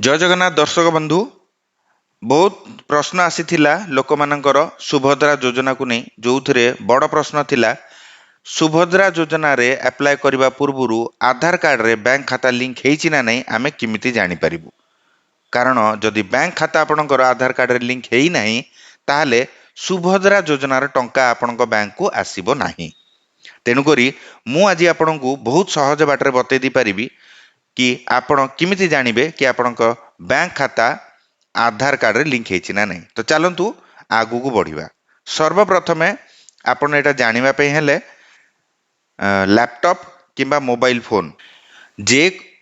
ଜୟ ଜଗନ୍ନାଥ ଦର୍ଶକ ବନ୍ଧୁ, ବହୁତ ପ୍ରଶ୍ନ ଆସିଥିଲା ଲୋକମାନଙ୍କର ସୁଭଦ୍ରା ଯୋଜନାକୁ ନେଇ, ଯେଉଁଥିରେ ବଡ଼ ପ୍ରଶ୍ନ ଥିଲା ସୁଭଦ୍ରା ଯୋଜନାରେ ଆପ୍ଲାଏ କରିବା ପୂର୍ବରୁ ଆଧାର କାର୍ଡ଼ରେ ବ୍ୟାଙ୍କ ଖାତା ଲିଙ୍କ ହେଇଛି ନା ନାହିଁ ଆମେ କେମିତି ଜାଣିପାରିବୁ? କାରଣ ଯଦି ବ୍ୟାଙ୍କ ଖାତା ଆପଣଙ୍କର ଆଧାର କାର୍ଡ଼ରେ ଲିଙ୍କ ହେଇନାହିଁ, ତାହେଲେ ସୁଭଦ୍ରା ଯୋଜନାର ଟଙ୍କା ଆପଣଙ୍କ ବ୍ୟାଙ୍କକୁ ଆସିବ ନାହିଁ। ତେଣୁକରି ମୁଁ ଆଜି ଆପଣଙ୍କୁ ବହୁତ ସହଜ ବାଟରେ ବତେଇ ଦେଇପାରିବି କି ଆପଣ କେମିତି ଜାଣିବେ କି ଆପଣଙ୍କ ବ୍ୟାଙ୍କ ଖାତା ଆଧାର କାର୍ଡ଼ରେ ଲିଙ୍କ ହେଇଛି ନା ନାହିଁ। ତ ଚାଲନ୍ତୁ ଆଗକୁ ବଢ଼ିବା। ସର୍ବପ୍ରଥମେ ଆପଣ ଏଇଟା ଜାଣିବା ପାଇଁ ହେଲେ ଲ୍ୟାପଟପ୍ କିମ୍ବା ମୋବାଇଲ ଫୋନ୍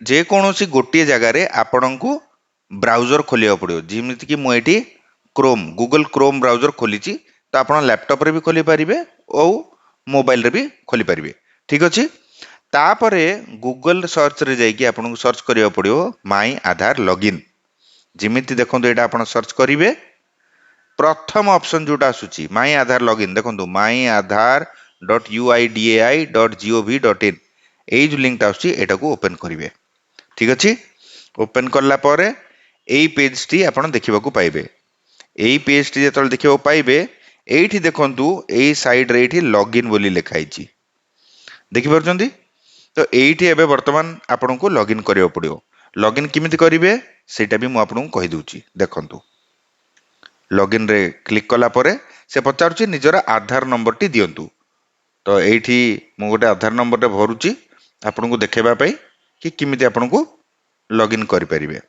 ଯେକୌଣସି ଗୋଟିଏ ଜାଗାରେ ଆପଣଙ୍କୁ ବ୍ରାଉଜର ଖୋଲିବାକୁ ପଡ଼ିବ। ଯେମିତିକି ମୁଁ ଏଇଠି କ୍ରୋମ୍, ଗୁଗଲ କ୍ରୋମ୍ ବ୍ରାଉଜର ଖୋଲିଛି, ତ ଆପଣ ଲ୍ୟାପଟପ୍ରେ ବି ଖୋଲିପାରିବେ ଓ ମୋବାଇଲରେ ବି ଖୋଲିପାରିବେ। ଠିକ୍ ଅଛି। ତାପରେ ଗୁଗଲ ସର୍ଚ୍ଚରେ ଯାଇକି ଆପଣଙ୍କୁ ସର୍ଚ୍ଚ କରିବାକୁ ପଡ଼ିବ ମାଇ ଆଧାର ଲଗ୍ଇନ୍। ଯେମିତି ଦେଖନ୍ତୁ ଏଇଟା ଆପଣ ସର୍ଚ୍ଚ କରିବେ, ପ୍ରଥମ ଅପସନ୍ ଯେଉଁଟା ଆସୁଛି ମାଇ ଆଧାର ଲଗ୍ଇନ୍, ଦେଖନ୍ତୁ my Aadhaar dot U I D A I dot G O V dot in, ଏଇ ଯେଉଁ ଲିଙ୍କଟା ଆସୁଛି ଏଇଟାକୁ ଓପେନ୍ କରିବେ। ଠିକ୍ ଅଛି। ଓପେନ୍ କଲା ପରେ ଏଇ ପେଜ୍ଟି ଆପଣ ଦେଖିବାକୁ ପାଇବେ। ଏଇ ପେଜ୍ଟି ଯେତେବେଳେ ଦେଖିବାକୁ ପାଇବେ, ଏଇଠି ଦେଖନ୍ତୁ ଏଇ ସାଇଡ଼୍ରେ ଏଇଠି ଲଗ୍ଇନ୍ ବୋଲି ଲେଖା ହେଇଛି, ଦେଖିପାରୁଛନ୍ତି? ତ ଏଇଠି ଏବେ ବର୍ତ୍ତମାନ ଆପଣଙ୍କୁ ଲଗ୍ଇନ୍ କରିବାକୁ ପଡ଼ିବ। ଲଗ୍ଇନ୍ କେମିତି କରିବେ ସେଇଟା ବି ମୁଁ ଆପଣଙ୍କୁ କହିଦେଉଛି। ଦେଖନ୍ତୁ ଲଗ୍ଇନ୍ରେ କ୍ଲିକ୍ କଲା ପରେ ସେ ପଚାରୁଛି ନିଜର ଆଧାର ନମ୍ବରଟି ଦିଅନ୍ତୁ। ତ ଏଇଠି ମୁଁ ଗୋଟେ ଆଧାର ନମ୍ବରଟେ ଭରୁଛି ଆପଣଙ୍କୁ ଦେଖାଇବା ପାଇଁ କି କେମିତି ଆପଣଙ୍କୁ ଲଗ୍ଇନ୍ କରିପାରିବେ।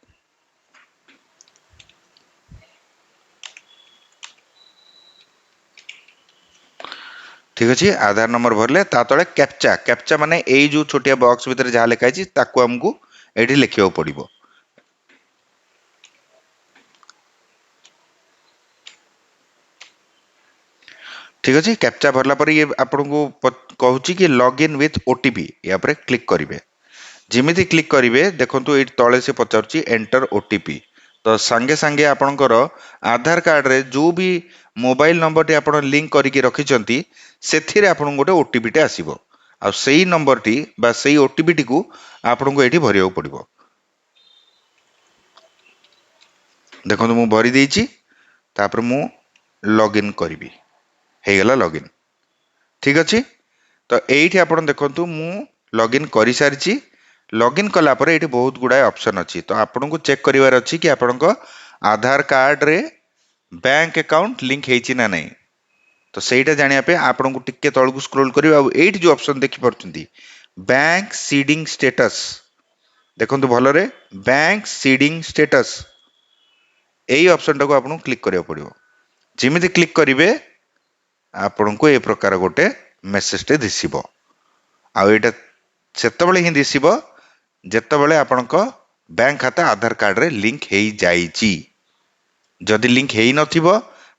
ଠିକ୍ ଅଛି। ଆଧାର ନମ୍ବର ଭରିଲେ ତା ତଳେ କ୍ୟାପଚା, କ୍ୟାପଚା ମାନେ ଏଇ ଯେଉଁ ଛୋଟିଆ ବକ୍ସ ଭିତରେ ଯାହା ଲେଖା ହେଇଛି ତାକୁ ଆମକୁ ଏଇଠି ଲେଖିବାକୁ ପଡ଼ିବ। ଠିକ୍ ଅଛି। କ୍ୟାପଚା ଭରିଲା ପରେ ଇଏ ଆପଣଙ୍କୁ କହୁଛି କି login with O T P, ୟା ଉପରେ କ୍ଲିକ୍ କରିବେ। ଯେମିତି କ୍ଲିକ୍ କରିବେ ଦେଖନ୍ତୁ ଏଇଠି ତଳେ ସେ ପଚାରୁଛି ଏଣ୍ଟର ଓ ଟି ପି। ତ ସାଙ୍ଗେ ସାଙ୍ଗେ ଆପଣଙ୍କର ଆଧାର କାର୍ଡ଼ରେ ଯେଉଁ ବି ମୋବାଇଲ ନମ୍ବରଟି ଆପଣ ଲିଙ୍କ କରିକି ରଖିଛନ୍ତି ସେଥିରେ ଆପଣଙ୍କୁ ଗୋଟେ ଓ ଟି ପିଟେ ଆସିବ, ଆଉ ସେଇ ନମ୍ବରଟି ବା ସେଇ ଓ ଟି ପିଟିକୁ ଆପଣଙ୍କୁ ଏଇଠି ଭରିବାକୁ ପଡ଼ିବ। ଦେଖନ୍ତୁ ମୁଁ ଭରି ଦେଇଛି, ତାପରେ ମୁଁ ଲଗ୍ଇନ୍ କରିବି। ହେଇଗଲା ଲଗ୍ଇନ୍। ଠିକ୍ ଅଛି। ତ ଏଇଠି ଆପଣ ଦେଖନ୍ତୁ ମୁଁ ଲଗ୍ଇନ୍ କରିସାରିଛି। ଲଗ୍ଇନ୍ କଲା ପରେ ଏଇଠି ବହୁତ ଗୁଡ଼ାଏ ଅପସନ୍ ଅଛି। ତ ଆପଣଙ୍କୁ ଚେକ୍ କରିବାର ଅଛି କି ଆପଣଙ୍କ ଆଧାର କାର୍ଡ଼ରେ ବ୍ୟାଙ୍କ ଆକାଉଣ୍ଟ ଲିଙ୍କ ହେଇଛି ନା ନାହିଁ। ତ ସେଇଟା ଜାଣିବା ପାଇଁ ଆପଣଙ୍କୁ ଟିକେ ତଳକୁ ସ୍କ୍ରୋଲ୍ କରିବେ, ଆଉ ଏଇଠି ଯେଉଁ ଅପସନ୍ ଦେଖିପାରୁଛନ୍ତି ବ୍ୟାଙ୍କ ସିଡ଼ିଂ ଷ୍ଟେଟସ୍, ଦେଖନ୍ତୁ ଭଲରେ ବ୍ୟାଙ୍କ ସିଡ଼ିଂ ଷ୍ଟେଟସ୍, ଏଇ ଅପସନ୍ଟାକୁ ଆପଣଙ୍କୁ କ୍ଲିକ୍ କରିବାକୁ ପଡ଼ିବ। ଯେମିତି କ୍ଲିକ୍ କରିବେ ଆପଣଙ୍କୁ ଏ ପ୍ରକାର ଗୋଟେ ମେସେଜଟେ ଦିଶିବ, ଆଉ ଏଇଟା ସେତେବେଳେ ହିଁ ଦିଶିବ ଯେତେବେଳେ ଆପଣଙ୍କ ବ୍ୟାଙ୍କ ଖାତା ଆଧାର କାର୍ଡ଼ରେ ଲିଙ୍କ ହେଇଯାଇଛି। ଯଦି ଲିଙ୍କ ହେଇନଥିବ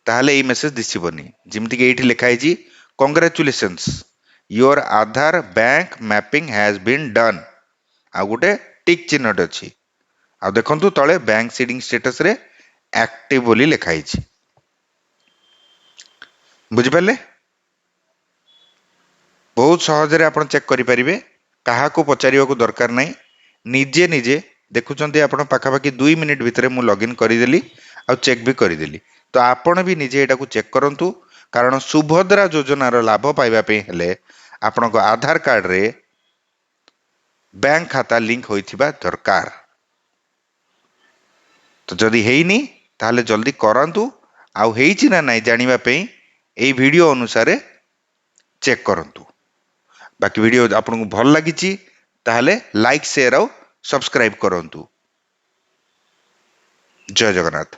ତାହେଲେ ଏଇ ମେସେଜ ଦିଶିବନି। ଯେମିତିକି ଏଇଠି ଲେଖା ହେଇଛି congratulations your Aadhaar bank mapping has been done, ଆଉ ଗୋଟେ ଟିକ୍ ଚିହ୍ନଟେ ଅଛି। ଆଉ ଦେଖନ୍ତୁ ତଳେ ବ୍ୟାଙ୍କ ସିଡ଼ିଂ ଷ୍ଟେଟସ୍ରେ ଆକ୍ଟିଭ ବୋଲି ଲେଖା ହେଇଛି। ବୁଝିପାରିଲେ? ବହୁତ ସହଜରେ ଆପଣ ଚେକ୍ କରିପାରିବେ, କାହାକୁ ପଚାରିବାକୁ ଦରକାର ନାହିଁ। ନିଜେ ନିଜେ ଦେଖୁଛନ୍ତି ଆପଣ ପାଖାପାଖି 2 ମିନିଟ୍ ଭିତରେ ମୁଁ ଲଗ୍ଇନ୍ କରିଦେଲି ଆଉ ଚେକ୍ ବି କରିଦେଲି। ତ ଆପଣ ବି ନିଜେ ଏଇଟାକୁ ଚେକ୍ କରନ୍ତୁ, କାରଣ ସୁଭଦ୍ରା ଯୋଜନାର ଲାଭ ପାଇବା ପାଇଁ ହେଲେ ଆପଣଙ୍କ ଆଧାର କାର୍ଡ଼ରେ ବ୍ୟାଙ୍କ ଖାତା ଲିଙ୍କ ହୋଇଥିବା ଦରକାର। ତ ଯଦି ହେଇନି ତାହେଲେ ଜଲ୍ଦି କରାନ୍ତୁ, ଆଉ ହେଇଛି ନା ନାହିଁ ଜାଣିବା ପାଇଁ ଏଇ ଭିଡ଼ିଓ ଅନୁସାରେ ଚେକ୍ କରନ୍ତୁ। ବାକି ଭିଡ଼ିଓ ଆପଣଙ୍କୁ ଭଲ ଲାଗିଛି ତାହେଲେ ଲାଇକ୍, ସେୟାର ଆଉ ସବସ୍କ୍ରାଇବ୍ କରନ୍ତୁ। ଜୟ ଜଗନ୍ନାଥ।